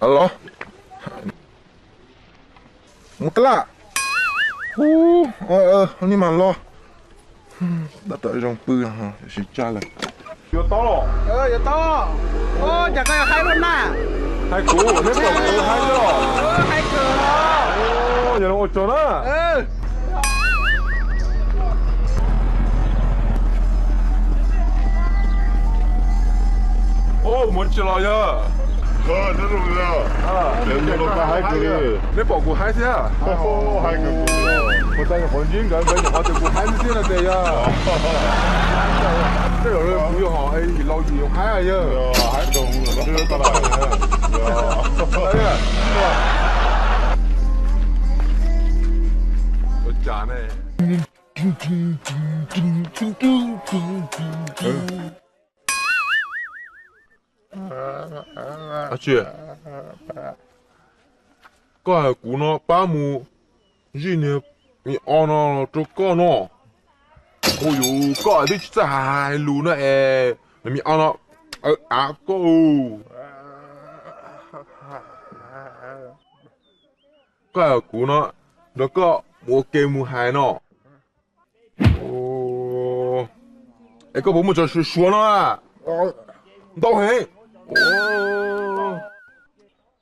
Los, mus tas lawm. Ub, nim mas los. Tab tom zoo pw, sib tsaj lawm. Yuav tau los? Yuav tau. Ua cas koj yuav haib luaj na? Haib kuv, neb pom kuv haib thiab los? Haib kawg. Yog li ua tsaug na. Ub, mus tsis los yog? Neb pom kuv haib thiab? Ua cas nyuam qhuav ntsib nkawd, nkawd nyuam qhuav tias kuv haib thiab no tias yog. Tej zaum kuv yog ho yim laus yim haib yog. Ua cas ne? Tsis, koj hais kuv no pab mus zij niag me o no los rau koj no. Ua yus koj twb tsis txawj hais lus no es me o no av koj. Koj hais kuv no nrog koj mus ua ke mus hais no. Es koj puas muaj tso suav suav no? Ntau heev.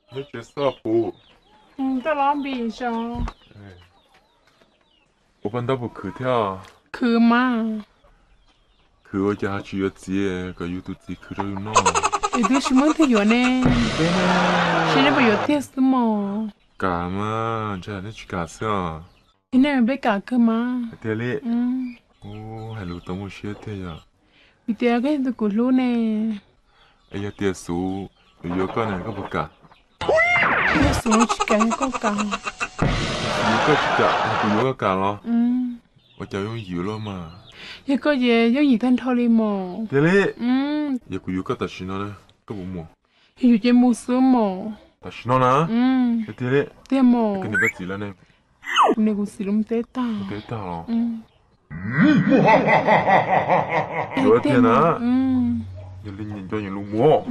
Neb tsev xwb puv. Ua paj ntaub puas khwv thiab? Khwv mas. Khwv ua cas ho tsis yuav txiv kom yus tus txiv khwv rau yus noj? Es twb tsis muaj leej twg yuav ne. Saib neb puas yuav tiag xwb mos. Kam mas, ntshe neb tsis kam xwb os. Ces nej peb kam kawg mas. Tiag li. Hais lus tau muaj siab tiag yog. Vim tias koj yog tus kuv hlub ne. Es yog tias Xuv yuav koj ne koj puas kam? Yog Xuv tsis kam yog koj kam? Yog koj tsis kam, kuv yuav koj kam los? Ua cas yooj yim luaj mas. Yog koj ces yooj yim tag nrho li mos. Tiag li. Yog kuv yuav koj tam sim no na, koj puas mus? Yog yuav ces mus xwb mos. Tam sim no na? Tiag li. Tiag mos. Koj niam koj txiv lawv ne? Kuv niam kuv txiv lawv mus teb tag. Teb tag los? Yuav tiag na. Yog li nco nyias lus mus.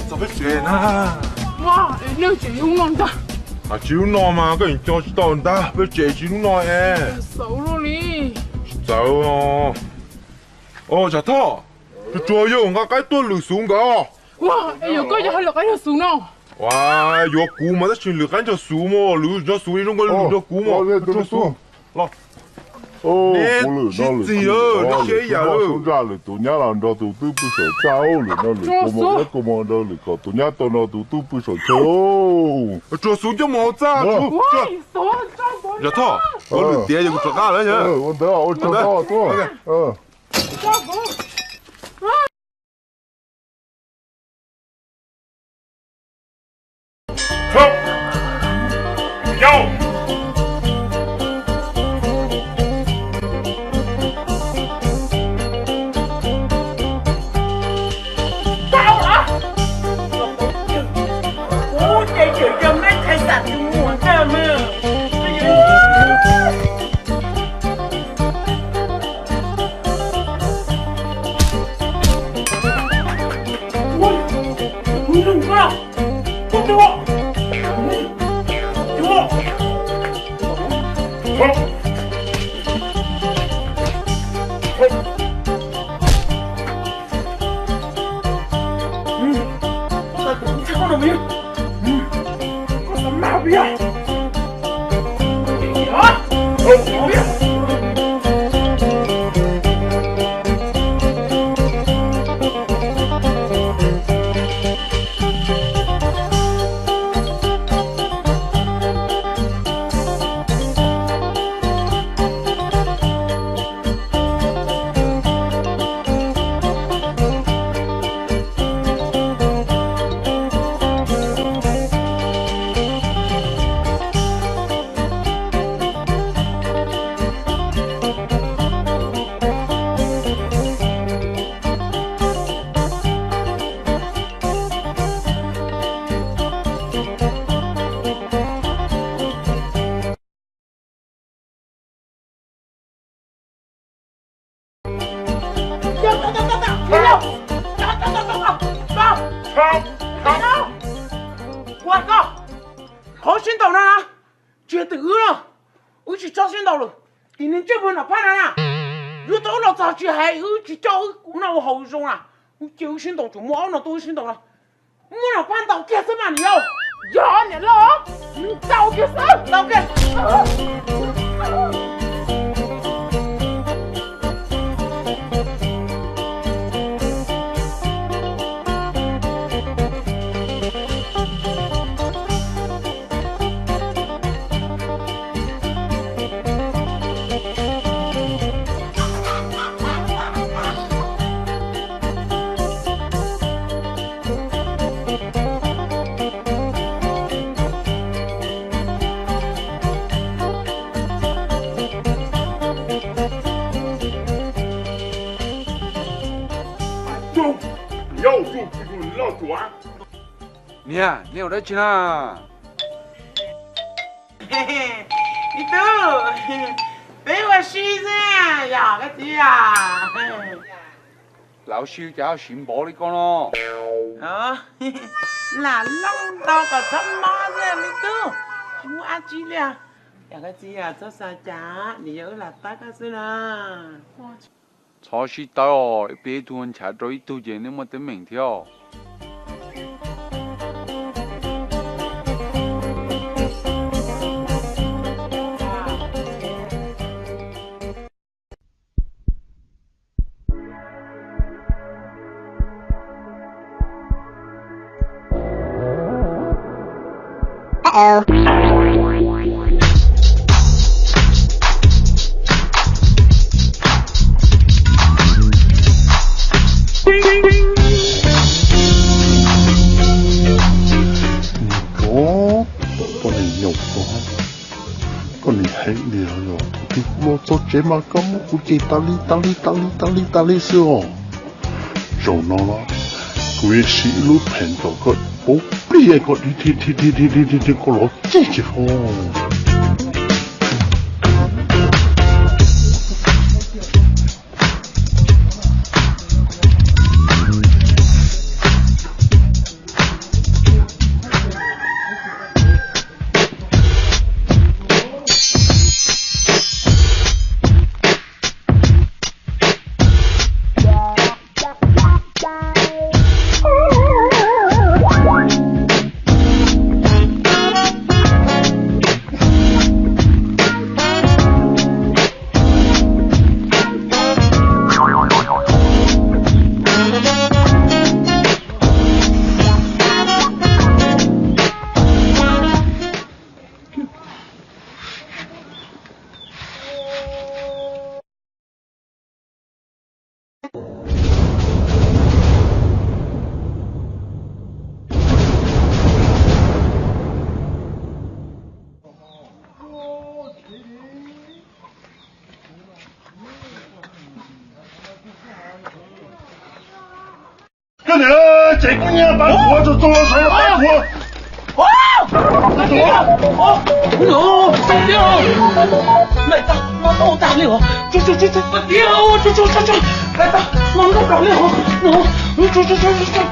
Txog peb tsev na. Ua, es nej tsev hnub no ntag. Tsis hnub no mas koj yeej nco tsis tau ntag, peb tsev tsis hnub no es. Xauv luaj li. Tsis txawv. Os, Tsam Thoj, tsuag tsuag yog nqa qaib tuaj lwm Xuv nkawd. Ua, es yuav koj yog hais lwm qaib nrog Xuv no? Ua, yuav kuv mas tab sis lwm qaib nrog Xuv mas, lwm nrog Xuv zoo nkaus li lwm nrog kuv mas. Tsuag Xuv los. Neb sib txig, neb siab ib yam lawm. Lwm tus nyab los nrog tus twb pw saum txaj, lwm no lwm kua muag, kua muag nrog lwm kom tus nyab tau nrog tus twb pw saum chaw. Tsuag Xuv coj mus hauv txaj. Tsam Thoj, kuv lwm tiav yog kuv rov qab lawm. Ua ntawd, ua tsaug tuaj. Ua koj, qhov sib ntaus no na, tsis yog tim wb no, wb tsis txhob sib ntaus lawm. Tim niag ntsej muag Nom Phaj no na, yuav tau wb los txog tsis hais wb tsis coj wb noj ua haus zoo na, ces wb sib ntaus tsuas muaj ob no tuaj wb sib ntaus no. Muab Nom Phaj ntaus kiag xwb mas niam yau. Yog niam loj, ntaus kiag xwb, ntaus kiag. Niam, nej ua dab tsi na? Me tub, peb ua si xwb yog koj txiv a. Lam ua si cas siv npov li koj no? Lam looj ntau kom txhob mob xwb me tub, tsis muaj dab tsi li. Yog koj txiv txhob xav cas, niam yau wb lam tab koj xwb na. Txhob sib tab os, ib pliag ib tug nchav rau ib tug ces nej muaj teeb meem thiab os. Niam, koj niam nyaum koj, koj niam heev li os. Thaum twg kuv los txog tsev mas koj muab kuv cem tas li tas li tas li tas li tas li xwb os. Zaum no los kuv yuav siv ib lub pheem ntaus koj, pauv pliaj koj, koj los ceg tsis fo. Koj niam, ces koj niam, pab kuv tso tso sawv pab kuv. Maiv tag, no tau tag li os. Tso tso tso tso, pab tiag, tso tso tso tso. Maiv tag, no tau tag li os. Tso tso tso tso tso.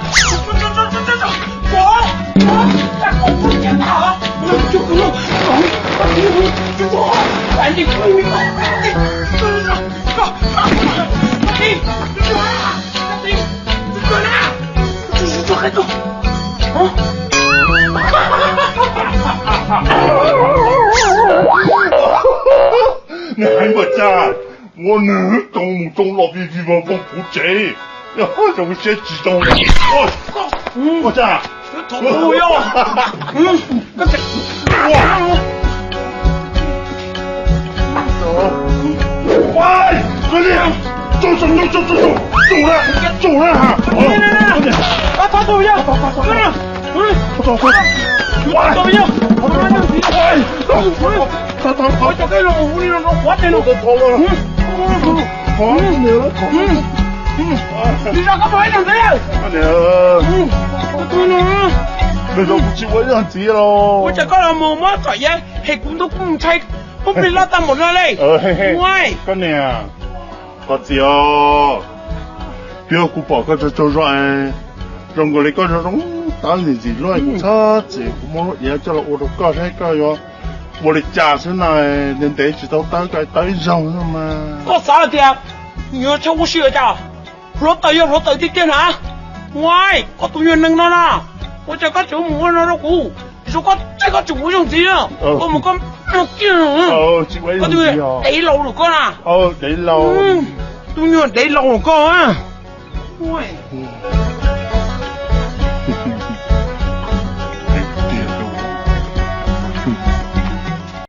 Nws hais npaum cas, ua nws hwv toom mus toom los vij vij voog voog kuv tsev, yog zoo siab tsis zoo. Ua cas? Nws zoo kuv tsis ua ib zaug ntxiv los. Ua cas koj los mus muab kom yaj hem kuv ntuj kuj mus ntshai, kuj plig loj tag npaum no li. Koj niam, qhov txiv os, twb yog kuv pom koj tsaug tsaug zog, zoo nkaus li koj zoo zoo tawb ntxim ntxim luaj, kuv txhob txwm kuv muab lub iav coj los ua rau koj saib koj yuav ua li cas xwb na. Ntev ntev tsis tau tawb, koj tawb ib zaug xwb mas. Koj xav hais tias nws yuav tshaj ua si cas? Hluav taws yog hluav taws tiag tiag na. Ua, koj tus nyuag neeg no na, ua cas koj tseem mus ua no rau kuv? Zoo koj tseem, koj tseem ua zoo ntxiv na. Koj mus koj no kiag, koj tus nyuag dev laus lawm koj na. Tus nyuag dev laus lawm koj.